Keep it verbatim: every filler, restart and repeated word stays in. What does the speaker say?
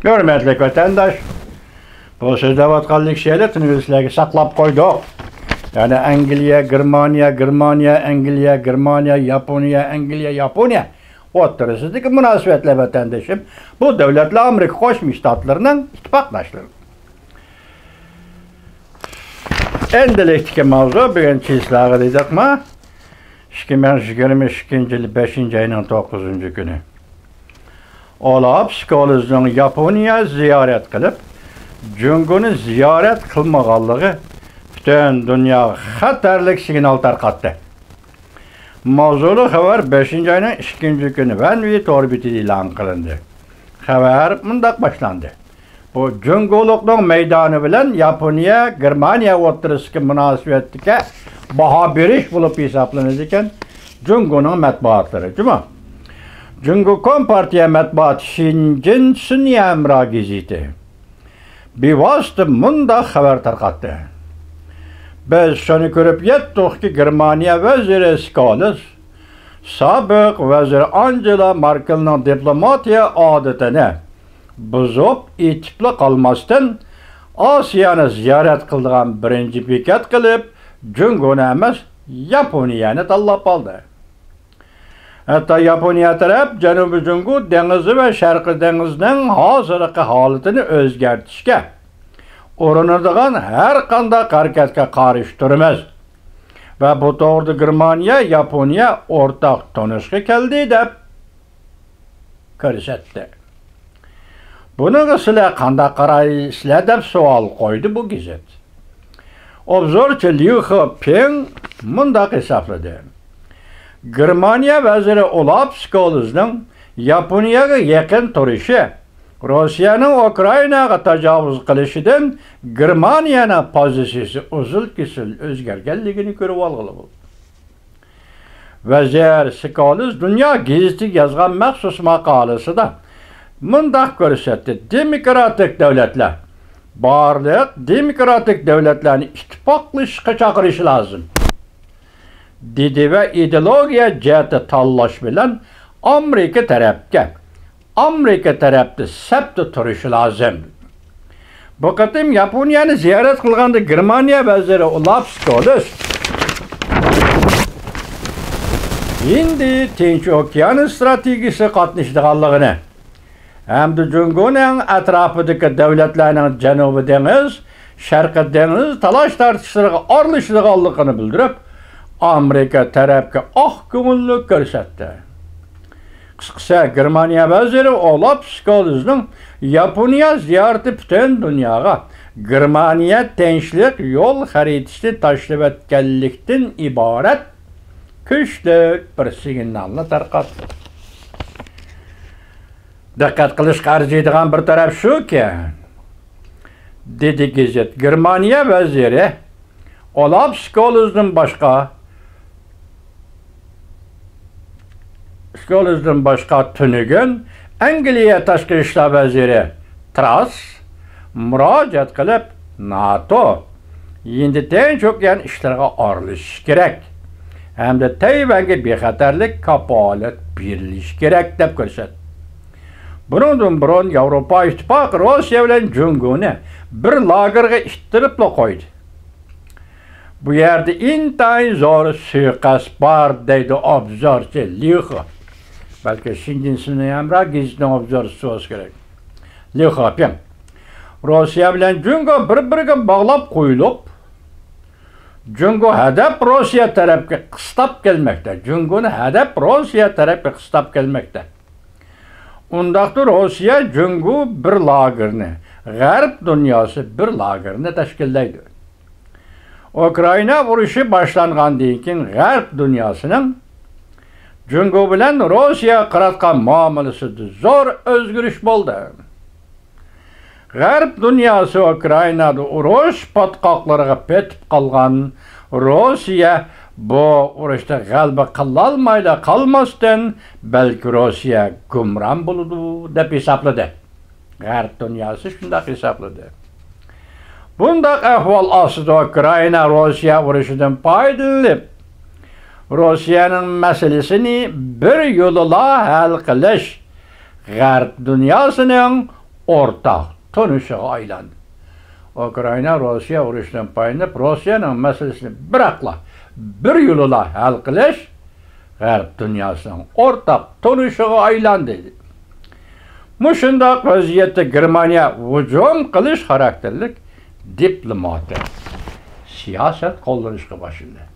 ھۆرمەتلىك ۋەتەنداش، بۇ سۆزلەۋاتقان لېكسىيەلەر تۈنۈگۈن سىلەرگە ساقلاپ قويدۇق. يەنى ئەنگلىيە، گېرمانىيە، گېرمانىيە، ئەنگلىيە، گېرمانىيە، ياپونىيە، ئەنگلىيە، ياپونىيە ئوتتۇرىسىدىكى مۇناسىۋەتلەر ۋەتەندىشىم. بۇ دۆلەتلەر ئامېرىكا قوشما شتاتلىرىنىڭ ئىتتىپاقداشلىرى. ئەمدىلىكتىكى ماۋزۇ بۈگۈن چىسلاغا دېدۇقما؟ ئىككى مىڭ يىگىرمە ئىككىنچى يىل بەشىنچى ئاينىڭ توققۇزىنچى كۈنى. ئولاپ سكولزنىڭ ياپونىيە زىيارەت قىلىپ، جۇڭگونى زىيارەت قىلمىغانلىقى پۈتۈن دۇنياغا خەتەرلىك سىگنال تارقاتتى. ماۋزۇلۇق خەۋەر بەشىنچى ئاينىڭ ئىككىنچى كۈنى ۋەنۋى تور بېتىدە ئېلان قىلىندى. خەۋەر مۇنداق باشلاندى. بۇ جۇڭگولۇقنىڭ مەيدانى بىلەن ياپونىيە، گېرمانىيە ئوتتۇرىسىدىكى مۇناسىۋەتتىكى باھا بېرىش بولۇپ ھېسابلىنىدىكەن. جۇڭگونىڭ مەتبۇئاتلىرى، جۇمۇ. جۇڭگو كومپارتىيە مەتبۇئاتى شىنجىن سۈنيەمرا گېزىتى بىۋاسىتە مۇنداق خەۋەر تارقاتتى. بىز شۇنى كۆرۈپ يەتتۇقكى، گېرمانىيە ۋەزىرى سكولز سابىق ۋەزىر ئانجېلا ماركېلنىڭ دىپلوماتىيە ئادىتىنى بۇزۇپ، ئېتىپلا قالماستىن، ئاسىيانى زىيارەت قىلىدىغان بىرىنچى بېكەت قىلىپ، جۇڭگونى ئەمەس، ياپونىيەنى تاللاپ ئالدى. ھەتتا ياپونىيە تەرەپ جەنۇبىي جۇڭگو دېڭىزى ۋە شەرقىي دېڭىزنىڭ ھازىرقى ھالىتىنى ئۆزگەرتىشكە ئۇرۇنىدىغان ھەر قانداق ھەرىكەتكە قارشى تۇرىمىز ۋە بۇ توغرىدا گېرمانىيە، ياپونىيە ئورتاق تونۇشقا كەلدى، دەپ كۆرسەتتى. بۇنىڭغا سىلەر قانداق قارايسىلەر، دەپ سوئال قويدى بۇ گېزىت. ئوبزورچى ليۇ خېپىڭ مۇنداق ھېسابلىدى. گېرمانىيە ۋەزىرى ئولاپ سكولزنىڭ ياپونىيەگە يېقىن تۇرۇشى، روسىيەنىڭ ئۇكرائىناغا تاجاۋۇز قىلىشىدىن گېرمانىيەنىڭ پوزىتسىيىسى ئۇزۇل-كېسىل ئۆزگەرگەنلىكىنى كۆرۈۋالغىلى بولىدۇ. ۋەزىر سكولز دۇنيا گېزىتىگە يازغان مەخسۇس ماقالىسىدا مۇنداق كۆرسەتتى: دېموكراتىك دۆلەتلەر، بارلىق دېموكراتىك دۆلەتلەرنى ئىتتىپاقلىشىشقا چاقىرىشى لازىم، دېدى ۋە ئىدېئولوگىيە جەھەتتە تاللاش بىلەن ئامېرىكا تەرەپكە، ئامېرىكا تەرەپتە سەپتە تۇرۇشى لازىم. بۇ قېتىم ياپونىيەنى زىيارەت قىلغاندا گېرمانىيە ۋەزىرى ئولاف سكولز ھىندى تىنچ ئوكيان ئىستراتېگىيىسىگە قاتنىشىدىغانلىقىنى ھەمدە جۇڭگونىڭ ئەتراپىدىكى دۆلەتلەرنىڭ جەنۇبىي دېڭىز، شەرقىي دېڭىز تالاش-تارتىشلىرىغا ئارىلىشىدىغانلىقىنى بىلدۈرۈپ، ئامېرىكا تەرەپكە ئاق كۆڭۈللۈك كۆرسەتتى. قىسقىسى، گېرمانىيە ۋەزىرى ئولاف سكولزنىڭ ياپونىيە زىيارىتى پۈتۈن دۇنياغا گېرمانىيە تىنچلىق يول خەرىتىسىنى تاشلىۋەتكەنلىكتىن ئىبارەت كۈچلۈك بىر سىگنالنى تارقاتتى. دىققەت قىلىشقا ئەرزىيدىغان بىر تەرەپ شۇكى، دېدى گېزىت، گېرمانىيە ۋەزىرى ئولاف سكولزدىن باشقا، سكولزدىن باشقا تۈنۈگۈن ئەنگلىيە تاشقى ئىشلار ۋەزىرى تراس مۇراجىئەت قىلىپ، ناتو، ھىندى تىنچ ئوكيان ئىشلىرىغا ئارىلىشىشى كېرەك ھەمدە تەيۋەنگە بىخەتەرلىك كاپالەت بېرىلىشى كېرەك، دەپ كۆرسەتتى. بۇنىڭدىن بۇرۇن ياۋروپا ئىتتىپاقى روسىيە بىلەن جۇڭگونى بىر لاگېرغا ئىتتىرىپلا قويدى. بۇ يەردە ئىنتايىن زور سۇيىقەست بار، دەيدۇ ئوبزورچى ليۇخې. بەلكى شىنجىن سۈنئىي ھەمراھ گېزىتىنىڭ ئوبزورچىسى بولسا كېرەك. ليۇخېپىڭ. روسىيە بىلەن جۇڭگو بىر-بىرىگە باغلاپ قويۇلۇپ، جۇڭگو ھەدەپ روسىيە تەرەپكە قىستاپ كەلمەكتە. جۇڭگونى ھەدەپ روسىيە تەرەپكە قىستاپ كەلمەكتە. ئۇنداقتا روسىيە، جۇڭگو بىر لاگېرنى، غەرب دۇنياسى بىر لاگېرنى تەشكىللەيدۇ. ئۇكرائىنا ئۇرۇشى باشلانغاندىن كېيىن غەرب دۇنياسىنىڭ جۇڭگو بىلەن روسىيەگە قاراتقان مۇئامىلىسىدە زور ئۆزگىرىش بولدى. غەرب دۇنياسى ئۇكرائىنادا ئۇرۇش پاتقاقلىرىغا پېتىپ قالغان روسىيە بۇ ئۇرۇشتا غەلىبە قىلالمايلا قالماستىن، بەلكى روسىيە گۇمران بولىدۇ، دەپ ھېسابلىدى. غەرب دۇنياسى شۇنداق ھېسابلىدى. بۇنداق ئەھۋال ئاستىدا ئۇكرائىنا روسىيە ئۇرۇشىدىن پايدىلىنىپ، روسىيەنىڭ مەسىلىسىنى بىر يولىلا ھەل قىلىش غەرب دۇنياسىنىڭ ئورتاق تونۇشىغا ئايلاندى. ئۇكرائىنا روسىيە ئۇرۇشىدىن پايدىلىنىپ، روسىيەنىڭ مەسىلىسىنى بىراقلا، بىر يولىلا ھەل قىلىش غەرب دۇنياسىنىڭ ئورتاق تونۇشىغا ئايلاندى. مۇشۇنداق ۋەزىيەتتە گېرمانىيە ھۇجۇم قىلىش خاراكتېرلىك دىپلوماتىك سىياسەت قوللىنىشقا باشلىدى.